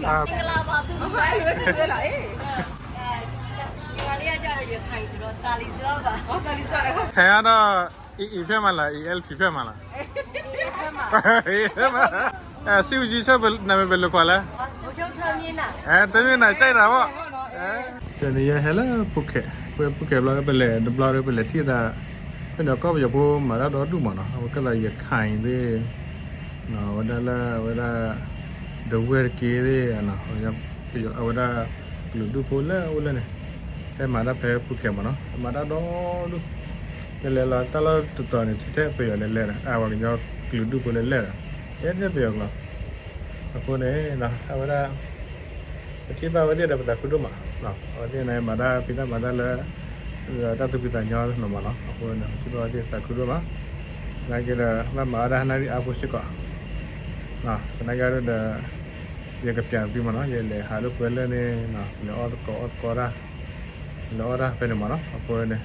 မင်္ဂလာပါ သူတို့ပဲ လွဲလွဲလာ အေး ညီမလေးကကြတော့ ရခိုင်ဆိုတော့ သာလီစွာပါ ဟော သာလီစွာ ခင်ဗျားတော့ AA ဖက်မှာလား ALP ဖက်မှာလား AA ဖက်မှာ အဲ စစ်ဦးစီးချုပ် နာမည်ဘယ်လိုခေါ်လဲ ဗိုလ်ချုပ်ထွန်းမြင့်နိုင် အဲ ထွန်းမြင့်နိုင် ကြိုက်တာပေါ့ အဲ တနံၤယဟဲလၢဖူးခဲး ဖူးခဲးဘျီ ပလဲၤတဘျီဒီး ပလဲၤထံၣ်သး ဖဲန့ၣ်ကီၢ်ပယီၤဖိမၤတၢ်ဒီဒူၣ်မးနီၤ အဝဲကဲသးရခိုင်သ့ၣ် အဝဲဒၣ်လၢ အဝဲဒၣ် ဒဝဲၢ်တက့ၢ်သ့ၣ် အဝဲဒၣ် ကလုာ်ဒူၣ်ဖိလၢအိၣ်လၢန့ၣ် ဟဲမၤတၢ်ဖဲဖူးခဲးမးနီၤ မၤတၢ်ဒီဒူၣ် ကလဲၤလီၤတၢ်လီၢ်တတီၤန့ၣ် ထဲထဲပယီၤလဲၤလဲၤဒီး အဝဲကညီကလုာ်ဒူၣ်ဖိလဲၤလဲၤဒီး ထဲထဲပယီၤကျိာ် အဃိန့ၣ် အဝဲဒၣ် ပထံၣ်ဘၣ်ဝဲသ့ၣ်ဒီးပသးခုဒိၣ်မး အဝဲသ့ၣ်န့ၣ် မၤတၢ်ဖံးတၢ်မၤတၢ်လၢ တၢ်သူၣ်ဖှံသးညီနီၤမးနီၤ အဃိန့ၣ် ပထံၣ်ဘၣ်ဝဲသ့ၣ်သးခုဒိၣ်မး နာ်က့ဒီး ဘၣ်မၤဝဲဒၣ်ဟနၣ်ရံၣ်အါဖိစ့ၢ်ကီး သနာ်က့ဒီး ယကပျးသုမးနီၤ ယလဲၤဟးလိာ်ကွဲလၢန့ၣ် လဲၤအီၣ်သကိးအီၣ်သကိးတၢ် လဲၤအီၣ်တၢ်ဖဲန့ၣ်မးနီၤ အဃိန့ၣ်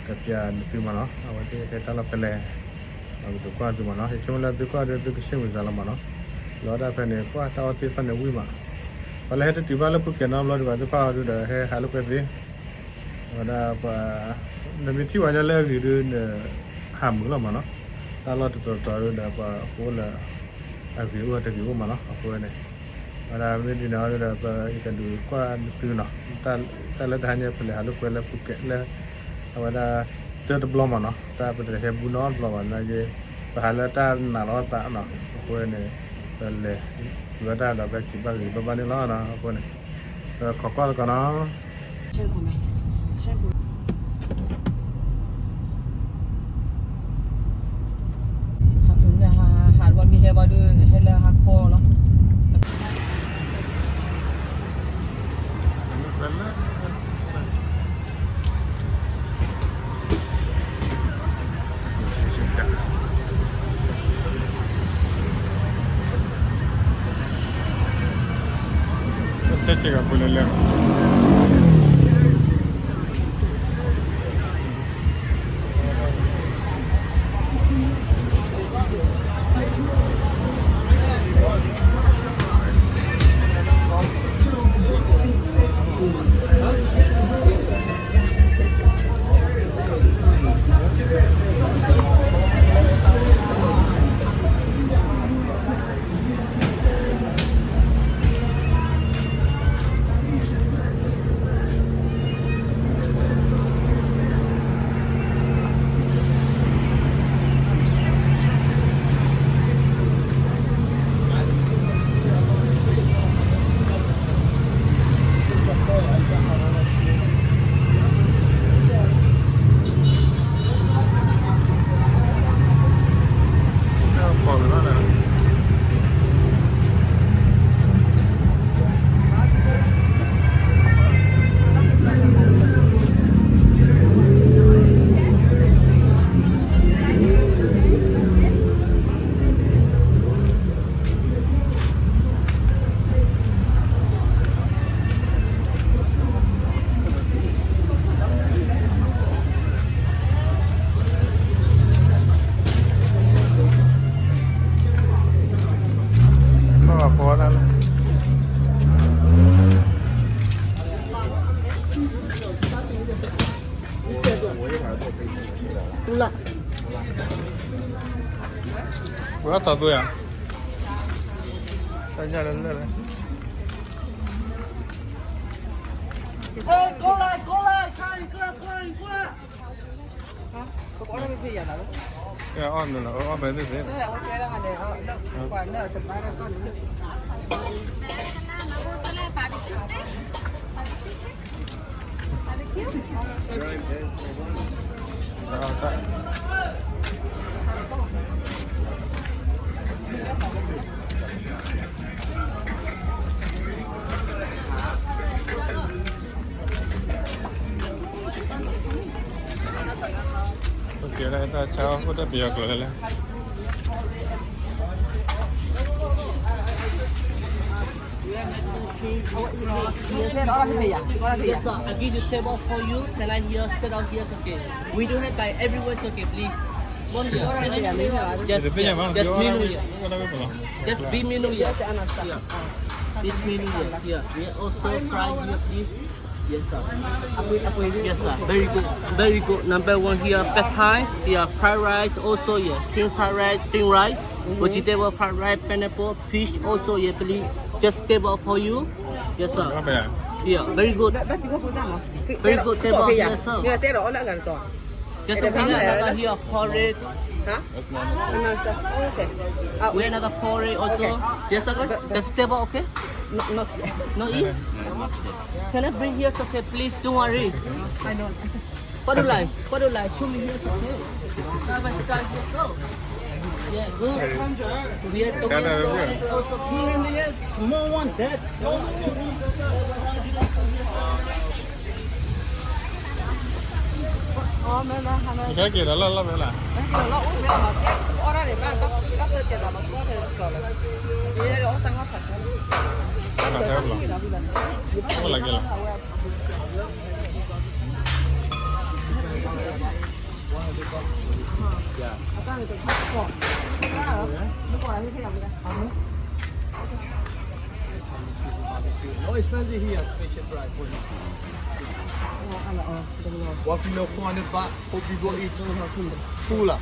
ကပျးသုမးနီၤ အဝဲသ့ၣ်ဟဲတၢ်လီၢ်ဖဲလဲၣ် ပကကွၢ်သုမးနီၤ ယဆိကမိၣ်လၢသုကွၢ်ဒီးသုကဆ့ၣ်မုာ်စှၤလီၤမးနီၤ လဲၤအီၣ်တၢ်ဖဲန့ၣ် ကွၢ်တၢ်အီၣ်သ့ၣ်တဖၣ်န့ၣ်ဝံၣ်မး ပှၤလၢဟဲတတုၤဘၣ်လၢဖူးခဲးနီတဘျီဒံးဘၣ်သ့ၣ်တဖၣ်အီၤဒုဒီး ဟဲဟးလိာ်ကွဲသ့ အဝဲဒၣ်ပှၤ နမ့ၢ်ထံၣ်ဝဲဒၣ်လၢအဂ့ၤဒု န ဟးမုာ်လီၤမးနီၤ တၢ်လီၢ်တတီၤတီၤဒုဒီး ပှၤအိၣ်လၢ အဂ့ၤအိၣ်တဂ့ၤအိၣ်မးနီၤ အဃိန့ၣ် ဝဲဒၣ်မ့ၢ်ဒ်န့ၣ်အီၤဒုဒီး ပယကဒုးကွၢ်သုနီၤ တၢ်လၢတဟါညါ ပလဲၤဟးလိာ်ကွဲလၢဖူးခဲးလၢ အဝဲဒၣ် တၢ်တဘျီမးနီၤ တၢ်ပတဟဲဘူးနီတဘျီဘၣ်နာ်က့ ပဟးလၢတၢ်နာ်လီၤသးနီၤ အဃိန့ၣ် ပလဲၤ ဝဲဒၣ်ဒီး ပစံးဘၣ်ဂ့ၤဘၣ်ဘၣ်န့ၣ်လီၤနီၤ အဃိန့ၣ် ပခိးကွၢ်သကိးနီၤ ဟးတဘျီမ့ၢ်ဟဲဘၣ်ဒုး ဟဲလၢဟါခီလီၤ ထဲက့ၤကပူၤလၢလဲၣ် ပှၤထီၣ်သိယၤ, တၢ်ညၣ်လၢလၢလၢ, ကဲ အီၣ်မ့ၢ်လီၤ, အီၣ်ဖဲသ့ၣ်သ့ၣ်. Okay, တၢ်ဆါအိၣ်တၢ်ပယီၤကျိာ်လဲၣ်လဲၣ်. Yes, sir. I give the table for you. Can I hear? Sit down here, okay. We do have by everyone, okay, please. One here. Just, just me, no here. Just be me, no here. Yeah. This menu here, here. We also fry here, please. Yes, sir. Yes, sir. Very good. Very good. Number one here, pad thai. Here, fried rice. Also, yeah, shrimp fried rice, steamed rice, vegetable fried rice, pineapple, fish. Also, yeah, please. Just table for you. Yes, sir. Yeah, very good. Very good table. Yes, sir. Yes, sir. We have another here, porridge. Huh? We have another porridge also. Yes, sir. That's table, okay? No, no. No eat? Can I bring here? It's okay, please, don't worry. I know. What do you like? What do you like? Show me here, it's okay. Have a start here, so. Yeah, good. We are talking so and also small one, that. No expensive here, special price for you. One kilo four hundred baht, four people eat. Full lah.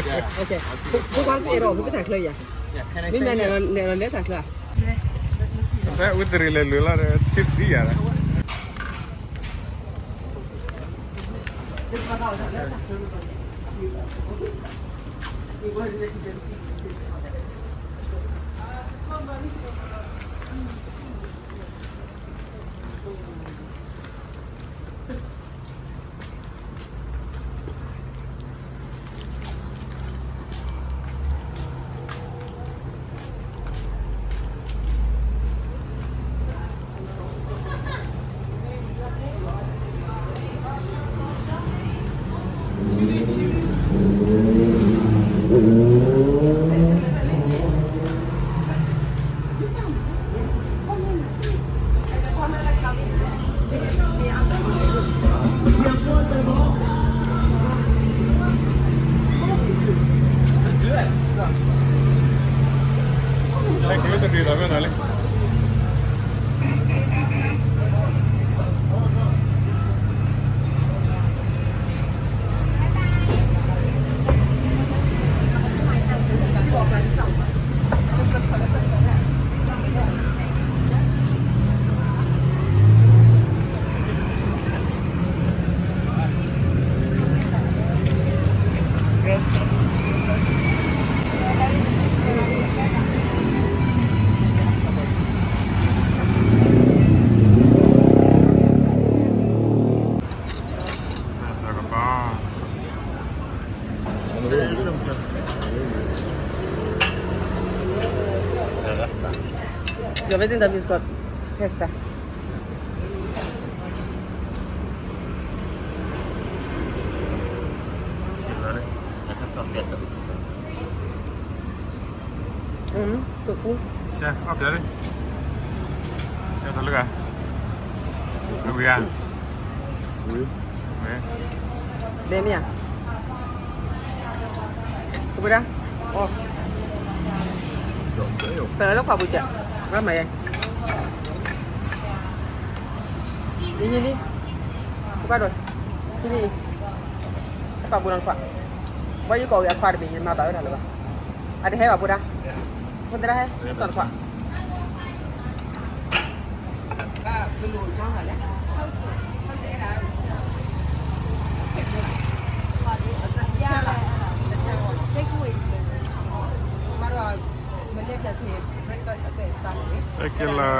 Yeah. Okay. ဖိခွါသ့ၣ်ဒီး ဖိပတၢ်ချၢယၤ. Yeah, can I send you? မ့မ့ၢ်န့ၣ်ဒီး နဲတၢ်ချၢ. ဖဲအူတရံးလဲၤလူၤလီၤဒီး tip ဒ်ယၤဒီး Yo vete también Scott. Esta. Ừm, tụi cu. Chà, ốc chả đi. Chà, tao lươn à? Lươn à? Ui. Ui. Đây mẹ. Ủa, bữa đó. Ồ. Tao lấy lốc khoa bụi chà. Bác mày. Đi, đi, đi. Bụi bác rồi. Đi, đi. Các bạn buồn ăn khoa. Bao nhiêu cậu ăn khoa thì mình mà bảo là được. အတဟဲဘၣ်ဖိဒၣ်, ဖိသရၣ်ဟဲ, စီၤတခွါ. အဲကဲလၢ,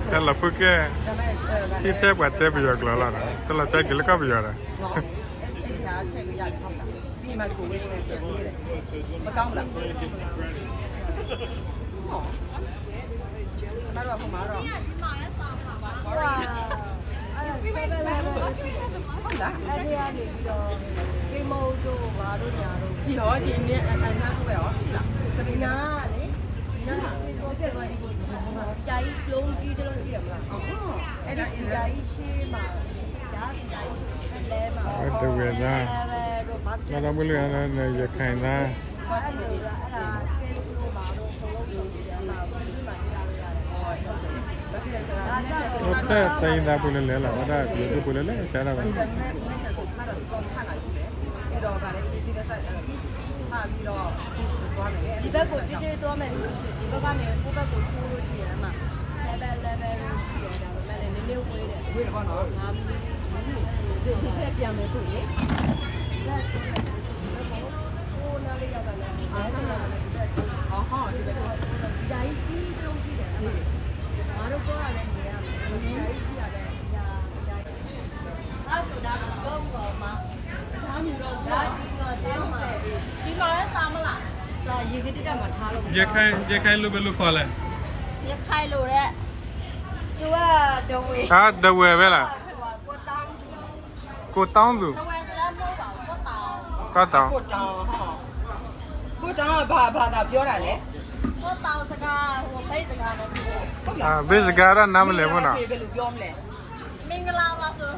ဟဲလီၤဖုကဲ, ထံၣ်ထဲပှၤတဲပယီၤကျိာ်လီၤ, တလီၤကဲက့ၤလၢကီၢ်ပယီၤဒီး ပြီးမှကိုယ်ဝေးနေပြန်နေတယ်. မကောင်းဘူးလား? ဟော, ကျမတို့ကဟိုမှာတော့, ဟုတ်လား, အဲ့ဒီကနေပြီးတော့ ဂိမ်းမုတ်တို့ဘာတို့ညာတို့, ဒီဟောဒီနေ့အနားကဝဲရောရှိလား? ဒီနားကလေ, ဒီနားကပြည့်သွားဒီကို, ပြာကြီးလုံးကြီးတစ်လုံးရှိတယ်မလား? အဲ့ဒီပြာကြီးရှေ့မှာ, ဒါပြာကြီးလဲမှာ, တဝဲသား, ဘာလို့မလဲ, ရခိုင်သား. ဒီကဲလို့ပါတော့ ဘုံလုံးဆိုပြီးတော့ အမ ဘုံမှာကြားလို့ရတယ်. အိၣ်တၢ်တၢ်ယံၤဒၣ်ပူၤလဲၤလဲၤလီၤ ဝဲဒၣ်ပျိၤဒိၣ်ပူၤလဲၤလဲၤ ကၢ်ဒၣ်ဘၣ် ဒီဘက်ကို တိတိသွားမယ်လို့ရှိရင် ဒီဘက်က မင်း ကိုယ့်ဘက်ကို ထိုးလို့ရှိရင် အမ ဆယ်ဘက် လယ်ဘက်လို့ရှိရင် ဒါပေမဲ့လည်း နည်းနည်းဝေးတယ်။ ဝေးတယ်ပေါ့နော်။ ငါမီး ဒီဘက်ပြန်မယ်ဆိုရင် ဒီဘက်ကို ထိုးလို့ရတာလည်း ဒီဘက်ကို အဟော ဒီဘက်ကို ဒါကြီးကြီးတုံးကြီးတယ်။ ငါတို့ပြောတာလည်း နေရမယ်။ ဒါကြီးကြီးတာလည်း ညာညာ ရခိုင် ရခိုင်လို့ဘယ်လိုခေါ်လဲ? ရခိုင်လို့တဲ့ သူက ဒဝဲ ဟာ ဒဝဲပဲလား? ကိုတောင်းသူ ကိုတောင်းသူ ဒဝဲဆိုလည်းမဟုတ်ပါဘူး ကိုတောင်း ကိုတောင်း ကိုတောင်း ဟော ကိုတောင်းက ဘာ ဘာသာပြောတာလဲ? ကိုတောင်းစကား ဟို ဘိတ်စကားနဲ့တူတယ် ဟုတ်လား အာ ဘိတ်စကားတော့ နားမလည်ဘူးနော် ဘယ်လိုပြောမလဲ? မင်္ဂလာပါဆို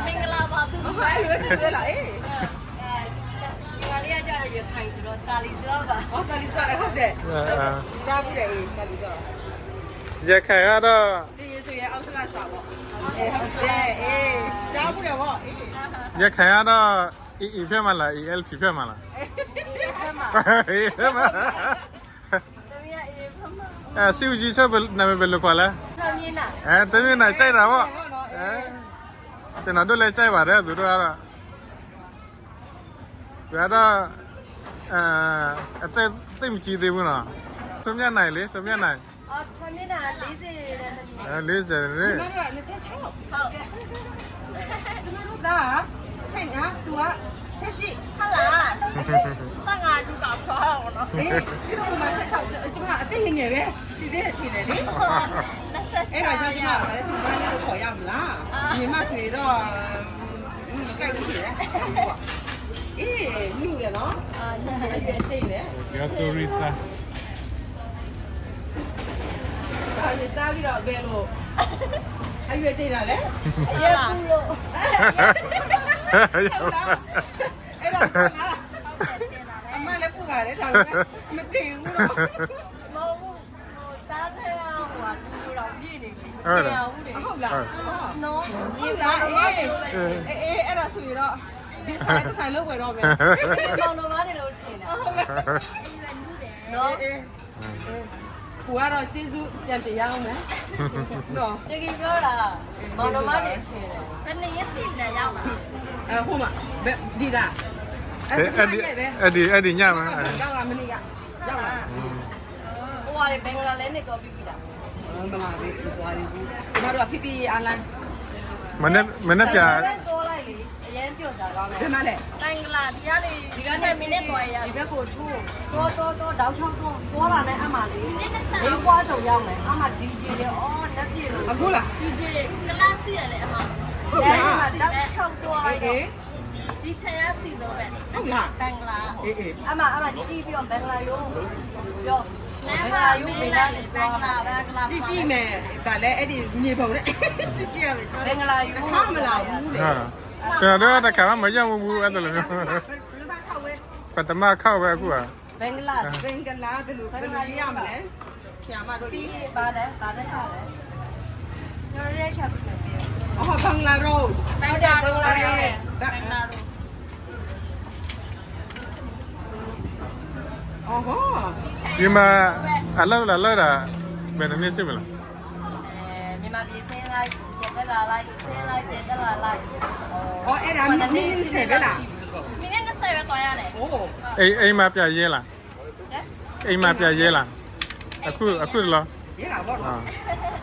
မင်္ဂလာပါသူ အဲ့လိုတူတယ်လား အေး ညီမလေးကကြတော့ ရခိုင်ဆိုတော့ သာလီစွာပါ ဟော သာလီစွာ ဟုတ်တယ် ကြားဘူးတယ် အေး သာလီစွာ ရခိုင်ကတော့ ဒီရေဆိုရင် အောက်စလစာပေါ့ အေး ဟုတ်တယ် အေး ကြားဘူးတယ်ပေါ့ အေး ရခိုင်ကတော့ AA ဖက်မှာလား ALP ဖက်မှာလား AA ဖက်မှာ AA ဖက်မှာ အဲ စစ်ဦးစီးချုပ် နာမည်ဘယ်လိုခေါ်လဲ? ထွန်းမြတ်နိုင် အဲ ထွန်းမြတ်နိုင် ကြိုက်တာပေါ့ အဲ ကျွန်တော်တို့လည်း ကြိုက်ပါတယ် သူတို့ကတော့ သူကတော့ အဲ အသက်သိပ်မကြီးသေးဘူးနော် ထွန်းမြတ်နိုင်လေ ထွန်းမြတ်နိုင် အော် ထွန်းမြတ်နိုင် လေးဆယ် အဲ လေးဆယ် နှစ်ဆယ့်ခြောက် ဟုတ် ကျမတို့သားက ဆယ့်ငါး သူက ဆယ့်ရှစ် ဟုတ်လား ဆယ့်ငါး သူက အဖွားတော့နော် အေး ကျမ ဆယ့်ခြောက် ကျမ အသက်ငယ်ငယ်ပဲ ရှိသေးတယ်ထင်တယ်လေ နှစ်ဆယ့်ခြောက် အဲ့တော့ ကျမကလည်း သူ့မလေးလို့ ခေါ်ရမလား ညီမဆိုရင်တော့ မကိုက်ဘူးထင်တယ် အေး နုတယ်နော် အရွယ်တိတ်တယ် ပြောသူရိသ ဘာရစားပြီးတော့ဘယ်လို အရွယ်တိတ်တာလဲ အရွယ်ပူလို့ ဟုတ်လား အဲ့ဒါဟုတ်လား အမလည်းပူပါတယ်ဒါပေမဲ့မတိတ်ဘူးတော့ မဟုတ်ဘူး ဟို သားထဲက ဟိုဟာ လူတော်ပြည့်နေပြီ ဟုတ်လား မထင်ရဘူးလေ ဟုတ်လား နော် ဟုတ်လား အေး အေး အဲ့ဒါဆိုရင်တော့ ဒီဆိုင်တစ်ဆိုင်လုံးဝယ်တော့မယ် မောင်နှမတွေလို့ထင်တာ ဟုတ်လား နော် အေး ကိုကတော့ကျေးဇူးပြန်တင်ရအောင်မယ်နော် တကယ်ပြောတာ မောင်နှမတွေထင်တယ် ဘယ်နှစ်ရက်စီပြန်ရောက်မှာ အဲဟိုမှာ ဘယ် ဒီတာ အဲ့ဒီ အဲ့ဒီညမှာ ရောက်လာမနေ့က ရောက်လာ ဟိုဟာလေ ဘင်္ဂလားလဲနေတော့ပြီးပြီလား မလာသေးဘူးသွားသေးဘူးကျမတို့က ဖီဖီအလန်း မနေ့ မနေ့ပြန် ပြောလိုက်လေ အရမ်းပျော်စရာကောင်းတယ် ဘယ်မှာလဲ ဘင်္ဂလားဒီကနေဒီကနေမိနစ်သွားရဒီဘက်ကိုထိုးတော့တော့တော့တောက်လျှောက်တော့သွားတာနဲ့အမှလေမိနစ်နှစ်ဆယ်လေးပွားစုံရောက်မယ်အမှ DJ လေအော်လက်ပြည့်လို့အခုလား DJ ကလပ်စီရလေအမှဟုတ်လားတောက်လျှောက်သွားတယ် ဒီထဲရစီဆိုပဲဟုတ်လားဘင်္ဂလားအေးအေးအမအမကြည့်ပြီးတော့ဘင်္ဂလားရုံးပြောဘင်္ဂလားရုံးမင်းသားတွေပြောတာဘင်္ဂလားကြည့်ကြည့်မယ်ဒါလည်းအဲ့ဒီမြေပုံနဲ့ကြည့်ကြည့်ရမယ်ဘင်္ဂလားရုံးထားမလားဘူးလေကျွန်တော်တို့တခါမှမရောက်ဘူးအဲ့ဒါလိုမျိုးပထမခေါက်ပဲအခုอ่ะဘင်္ဂလားဘင်္ဂလားဘယ်လိုဘယ်လိုရေးရမလဲဆရာမတို့ကြီးဘာလဲဘာလဲဟာလဲကျွန်တော်ရဲ့ချက်ပြီးတယ်အော်ဘင်္ဂလားရုံးဘင်္ဂလားရုံးဘင်္ဂလားရုံးဘင်္ဂလားရုံး ဒီမှာအလုပ်လာလုပ်တာဘယ်နှစ်နှစ်ရှိပြီလဲမြန်မာပြည်ဆင်းလိုက်ပြန်တက်လာလိုက်ဆင်းလိုက်ပြန်တက်လာလိုက်အော်အဲ့ဒါမိနစ်နှစ်ဆယ်ပဲလားမိနစ်နှစ်ဆယ်ပဲသွားရတယ်အိုးအိမ်အိမ်မှာပြန်ရဲလားအိမ်မှာပြန်ရဲလားအခုအခုတလောရဲတာပေါ့နော်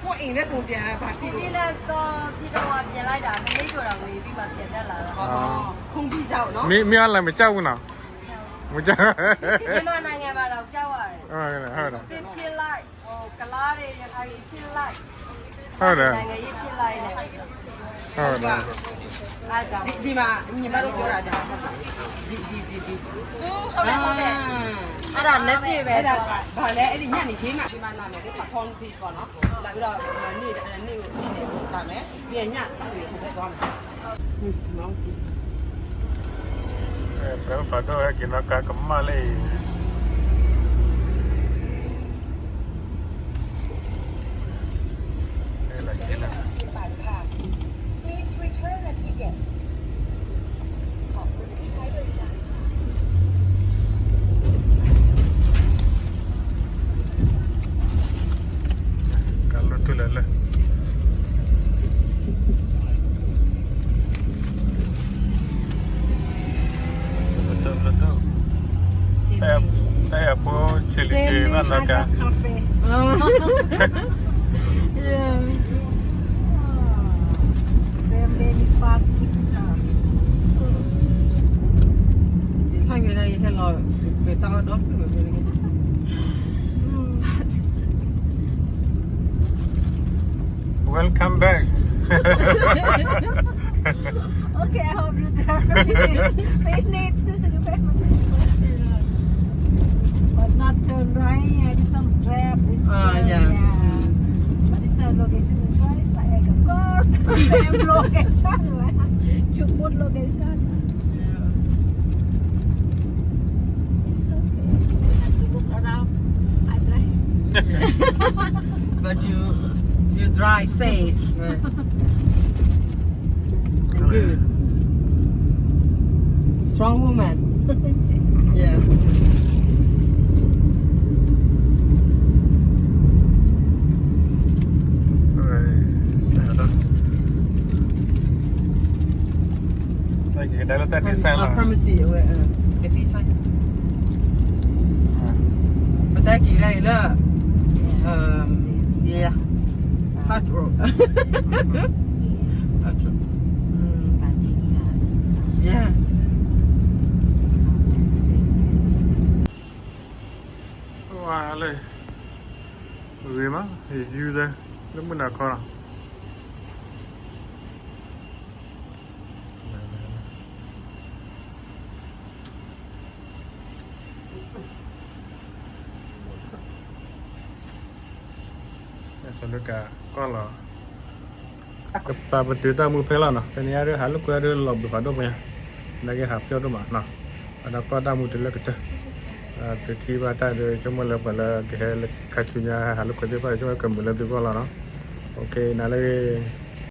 ကိုအိမ်နဲ့ကိုပြန်လာဘာဖြစ်လို့ဒီနေ့တော့ပြီးတော့ပြန်လိုက်တာမနေ့ကတော့ဝင်ပြီးမှပြန်တက်လာတာအော်ခုံပြီးကြောက်နော်မင်းမင်းအလည်းမကြောက်ဘူးနော်မကြောက်မြန်မာနိုင်ငံမှာတော့ကြောက်ရတယ်ဟုတ်တယ်ဟုတ်တယ်စစ်ဖြစ်လိုက်ဟိုကလားတွေရခိုင်ဖြစ်လိုက်ဟုတ်တယ်နိုင်ငံရေးဖြစ်လိုက်တယ်ဟုတ်တယ်အားကြောင့်ဒီဒီမှာညီမတို့ပြောတာကြာဒီဒီဒီဒီဟုတ်တယ်ဟုတ်တယ်အဲ့ဒါလက်တွေ့ပဲအဲ့ဒါဘာလဲအဲ့ဒီညနေခင်းမှာဒီမှာလာမယ်လေပထောင်းဖေးပေါ့နော်လာပြီးတော့နေ့နေ့နေ့ကိုလာမယ်ပြီးညဆိုရင်ဟိုဘက်သွားမယ် ဖဲပာ်ထီၣ်ဝဲက့ၤနီၢ်ကါကမၣ်လၢအံၤ ကဲ Like a cafe. Yeah. Family parking. It's like when I hello, we talk about. Welcome back. Okay, I hope you drive finish. Finish. But not turn right, I just don't drive. It's, uh, yeah. But it's a location, it's right, it's like a car. Same location. You put location. Yeah. It's okay. We have to look around. I drive. But you, you drive safe. Right? Good. Strong woman. Yeah. All right. Thank you. That is a pharmacy. Where, uh, if he's like, but that is like, uh, um, yeah. Hot road. Hot road. Mm. Yeah. ဝါလၢ ဂ့ၤမး ယယူၤသၢ လၢမုၢ်နၤခီလီၤ. ဆိလၢကကီၢ်လီၤ. ကပာ်ပတုာ်တၢ်မူဖဲလီၤနီၤ, တနံၤအံၤဒုး ဟးလိာ်ကွဲဒုးလီၤဘှံးဖးဒိၣ်ပှဲၤညါ, နာ်က့ဟးပျီဒိၣ်မးနီၤ, အဒီးကီၢ်တၢ်မူတုၤလၢကတၢၢ်, သုထံၣ်ဘၣ်တၢ်ဒုး ဆိကမိၣ်လၢပှၤလၢကဟဲလၢခါဆူညါ ဟးလိာ်ကွဲသ့ၣ်တဖၣ် ဆိကမိၣ်ကမုာ်လၢသုဂီၢ်လီၤနီၤ. နၤလၢဂ့ၤ